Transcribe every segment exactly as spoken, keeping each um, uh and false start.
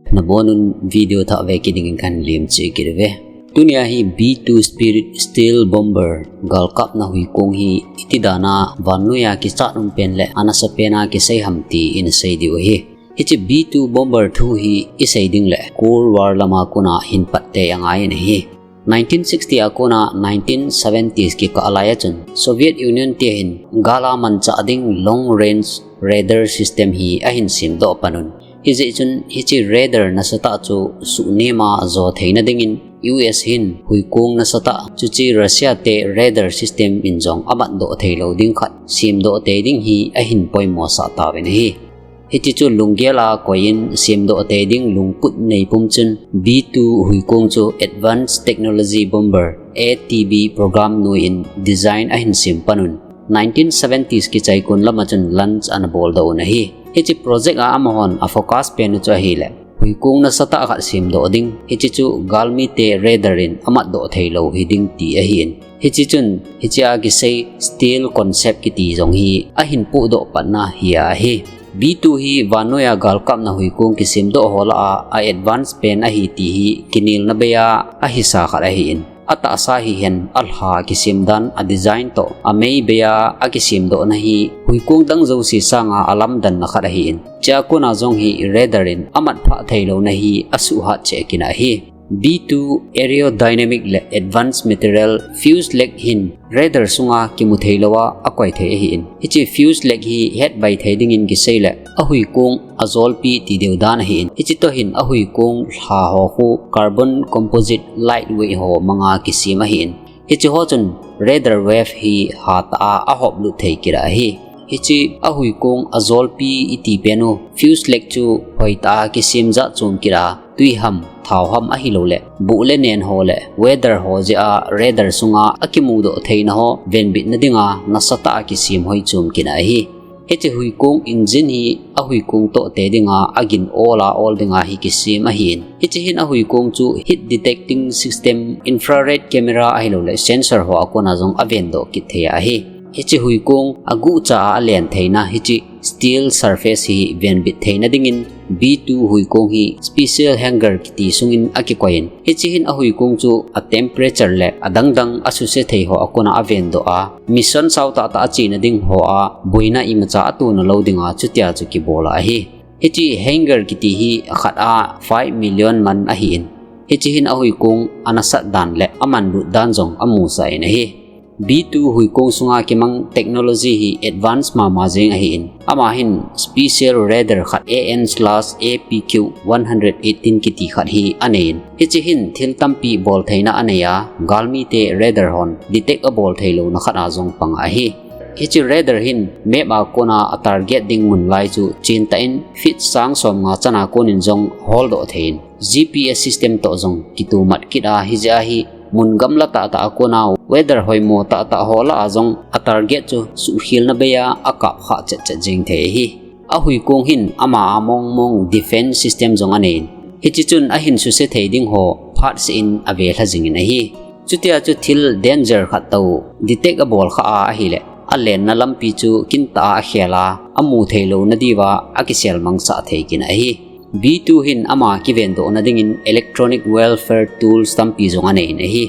Nabonun video thah ve kit dingin kahin lemcheh kit uve. Tunia hi B two Spirit stealth bomber galkapna huikong hi iti dana vannoiya kichat um pen le anasa pena kisei ham ti ina sei diu ahi. Hiche B two bomber thu hi isei ding le Cold War lama kona hin pat tei angaiyin ahi. Nineteen sixty a kona nineteen seventies kikah laiya chun Soviet Union te hin gala manchah ding long range radar system hi ahin semdoh panun. Hijeh chun hiche radar nasatah chu suhnema jo theina dingin U S hin huikong nasatah chuche Russia te radar system in jong amatdoh theilou ding khat semdoh tei ding hi ahin poimosah tauvin ahi. Hiti chu lunggel a koiyin semdoh tei ding lungput neipum chun B two huikong chu Advanced Technology Bomber, A T B program noiyin design ahin sem panun. Nineteen seventies kichai kon lama chun launch ana boldoh un ahi. Hiche project a amahon afocus pen u chu ahile huikong nasatah khat semdoh ding, hiche chu galmite radar in amatdoh theilou hiding ti ahin. Hiche chun hichea kisei stealth concept kiti jong hi ahin pohdoh patna hi ahi. B two hi vannoiya galkapna huikong kisemdoh ho lah a a advance pen ahi ti hi kinelna beiya ahisa khat ahin. Atahsa hihen alha kisemdan a design toh amei beiya akisemdohna hi huikong dang jouse sanga alamdanna khat ahin. Chea kona jong hi radar in amatphah theilouna hi asuhhat cheh kit ahi. B two aerodynamic le advanced material fuselage hin radar sunga kimu theilouva akoi thei ahin. Hiche fuselage hi hetbai thei dingin kisei le ahuikong ajolpi ti deu dan ahin. Hiche toh hin ahuikong lha ho khu carbon composite lightweight ho manga kisem ahin. Hiche ho chun radar wave hi hatah a ahoplut thei kit ahi. Hiche ahuikong ajolpi iti pen u fuselage chu hoitah a kisem jat chom kit a, tui ham, thao ham ahilou le buh le nen ho le weather ho jeh a radar sunga akimudoh theina ho venbitna dinga nasatah a kisem hoi chom kit ahi. Hiche huikong engine hi ahuikong toh tei dinga agin ol a ol dinga hi kisem ahin. Hiche hin ahuikong chu heat detecting system, infrared camera ahilou le sensor ho a kona jong avendoh kit thei ahi. Hiche huikong aguhcha a alen theina hiche steel surface hi venbit theina dingin B two huikong hi special hangar kiti sungin akikoiyin. Hiche hin ahuikong chu a temperature le adangdang asuse thei ho a kona avendoh a, mission sao tahtah achena ding ho a boina imacha atona lou dinga chutia chu kibol ahi. Hiche hangar kiti hi akhat a five million man ahin. Hiche hin ahuikong anasat dan le amanlut dan jong amusah in ahi. B two huikong sunga kimang technology hi advance mama jeng ahin. Ama hin special radar khat A N slash A P Q one hundred eighteen kiti khat hi aneiyin. Hiche hin thil tampi bol theina anei a, galmite radar hon detect abol theilouna khat a jong pang ahi. Hiche radar hin map a kona atarget ding mun lai chu chentah in feet sang somnga chana konin jong holdoh theiyin. G P S system toh jong kitomat kit a, hijeh a hi mun gamla tahtah a kona weather hoimo tahtah ho lah a jong atarget chu suhkhelna beiya akap khah chetchet jeng thei ahi. Ahuikong hin ama a mongmong defense system jong aneiyin. Hiche chun ahin suse thei ding ho phatseh in avelha jingin ahi. Chutia chu thil danger khat toh detect abol khah a ahile alenna lampi chu kintah a akhel a, amu theilouna diuva akisel mangsah thei kit ahi. B two hin ama kivendohna dingin electronic warfare tools tampi jong aneiyin ahi.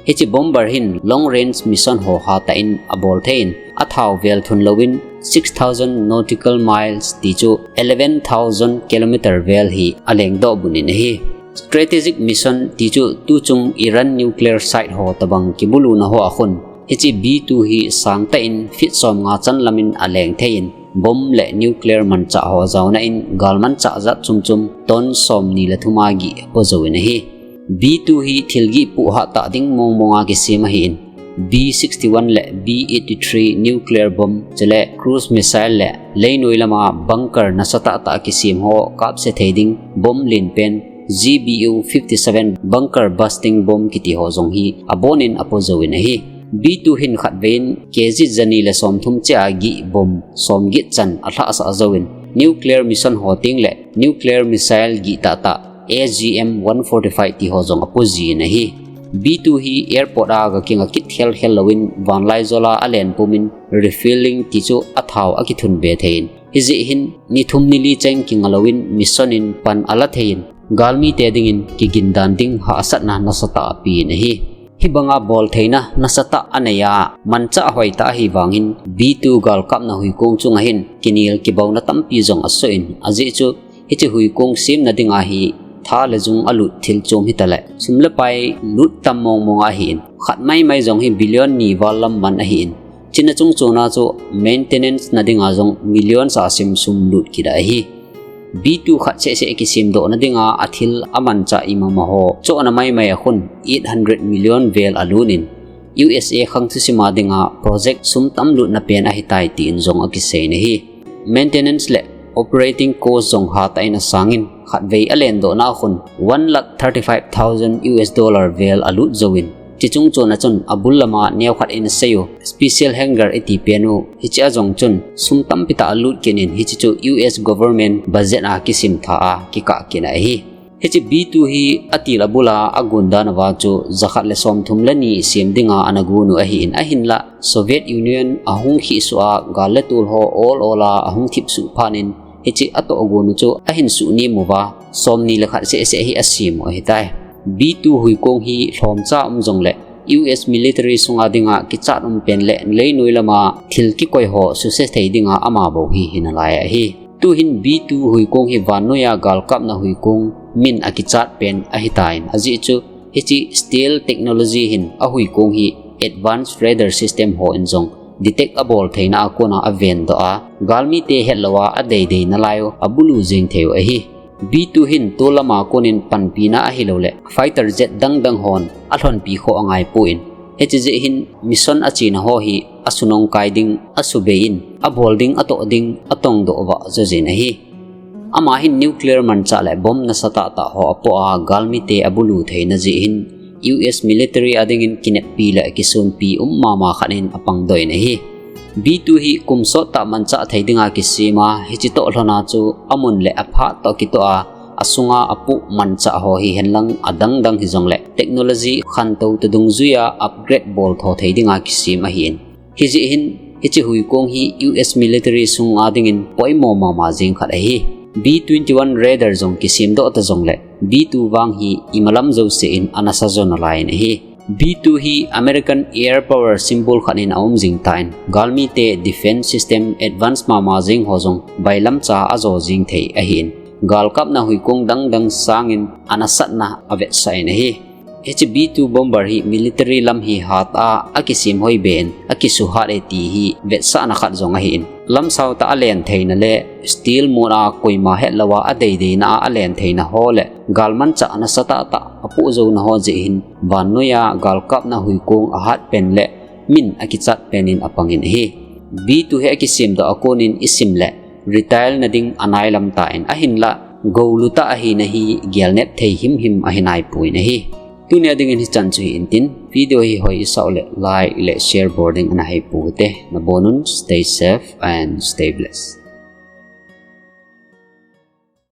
Hiche bomber hin long range mission ho hatah in abol theiyin, athao vel thun louvin six thousand nautical miles ti chu eleven thousand kilometer vel hi alengdoh bunin ahi. Strategic mission ti chu tuchung Iran nuclear site ho tobang kibuluna ho a khun hiche B two hi sangtah in feet somnga chanlamin aleng theiyin, bomb le nuclear manchah ho jaona in galmanchah jat chomchom ton somni le thum a gih apo jouvin ahi. B two hi thil gih pohhat tah ding mongmonga kisem ahin. B sixty-one le B eighty-three nuclear bomb, chule cruise missile le leinoi lama bunker nasatah tah kisem ho kapse thei ding bomb lenpen G B U fifty-seven bunker busting bomb kiti ho jong hi abonin apo jouvin ahi. B two hin khatvei in K G jani le somthum cheh a gih bomb somget chan alhahsah jouvin, nuclear mission ho teng le nuclear missile gih tahtah A G M one forty-five ti ho jong apo jin ahi. B two hi airport a gakinga kit khelkhel louvin vanlaijol a alen pumin refueling ti chu athao akithunbe theiyin. Hijeh hin ni thum ni li cheng kinga louvin mission in pan ala theiyin, Galmite dingin kigindan ding hahsatna nasatah apen ahi. Hibanga boltheina nasatah anei a, manchah hoitah ahi vangin B two galkapna huikong chunga hin kinel kibauna tampi jong asoh in, ajeh chu hiche huikong semna dinga hi tha le jung alut thil chom hitaleh sum le pai lut tam mongmong ahin, khat maimai jong hi billion ni val lam man ahin, chuna chungchona chu maintenance na dinga jong million sa sim sum lut kit ahi. B two khat sehseh kisemdohna dinga athil amanchah imama ho chohna maimai a khun eight hundred million vel alut in, U S A khang thusima dinga project sum tam lutna pen ahitai tin jong akisei in ahi. Maintenance le operating cost jong hatah in asangin, khatvei alendohna a khun one lakh thirty-five thousand U S dollar vel alut jouvin, chuchungchona chun abul lama neokhat in asei u special hangar iti pen u hiche a jong chun sum tampi tah alut kit in, hiche chu U S government budget a kisim tha a kikah kit ahi. Hiche B two hi atil abula agon dan uva chu jakhat le somthum le ni sem dinga ana gon u ahin, ahinlah Soviet Union ahung khihsuh a gal le tol ho ol ol a ahung thipsuh phat in, hiche atoh gon u chu ahin suhnem uva somni le khat sehseh hi asem u ahitai. B two huikong hi lhomcha um jongleh U S military sunga dinga kichat um pen le leinoi lama thil kikoi ho suse thei dinga ama bou hi hina lai ahi. Tuhin B two huikong hi vannoiya galkapna huikong min akichat pen ahitan, ajeh chu hiche stealth technology hin ahuikong hi advanced radar system hon jong detect abol theina a kona avendoh a, galmite hetlouva adeidei nalai u abulu jeng thei u ahi. B two hin tol lama konin panpina ahilouleh fighter jet dangdang hon alhonpi khoh angai pon, hiche jeh hin mission achena ho hi asunung kai ding, asubei in, abol ding, atoh ding, atongdoh vah jo jin ahi. Ama hin nuclear manchah le bomb nasatah tah ho apoh a, galmite abulu theina jeh hin U S military a dingin kineppi le kisonpi um mama khat in apangdoh in ahi. B two hi kum sottah manchah thei dinga kisem a, hiche toh lhona chu amun le aphat toh kitoh a, asunga apoh manchah ho hihen lang adangdang hijongleh technology khantou toh dungjuiya upgrade boltho thei dinga kisem ahin, hijeh hin hiche huikong hi U S military sunga dingin poimo mama jeng khat ahi. B twenty-one radar jong kisemdoh ta jongleh B two vang hi imalam jouse in anasa jo nalai in ahi. B two hi American air power symbol khat in aum jing tan, galmite defense system advance mama jeng ho jong bailamcha ajo jing thei ahin, galkapna huikong dangdang sangin anasatna avetsah in ahi. Hiche B two bomber hi military lam hi hatah a akisem hoibe in akisuhat e ti hi vetsahna khat jong ahin, lamsao tah a alen theina le stealth mode a koima hetlouva adeideina a alen theina ho le galmanchah nasatah tah apoh jouna ho jeh hin vannoiya galkapna huikong ahat pen le min akichat pen in apangin ahi. B two hi akisemdoh a konin isim leh retire na ding anailam tan, ahinlah goulu tah ahina hi gelnep thei himhim ahi naipon ahi. Tunia dingin hichan chu hi intin, video hi hoi isah uleh like le share bol ding ana heipou hite. Nabonun stay safe and stay blessed.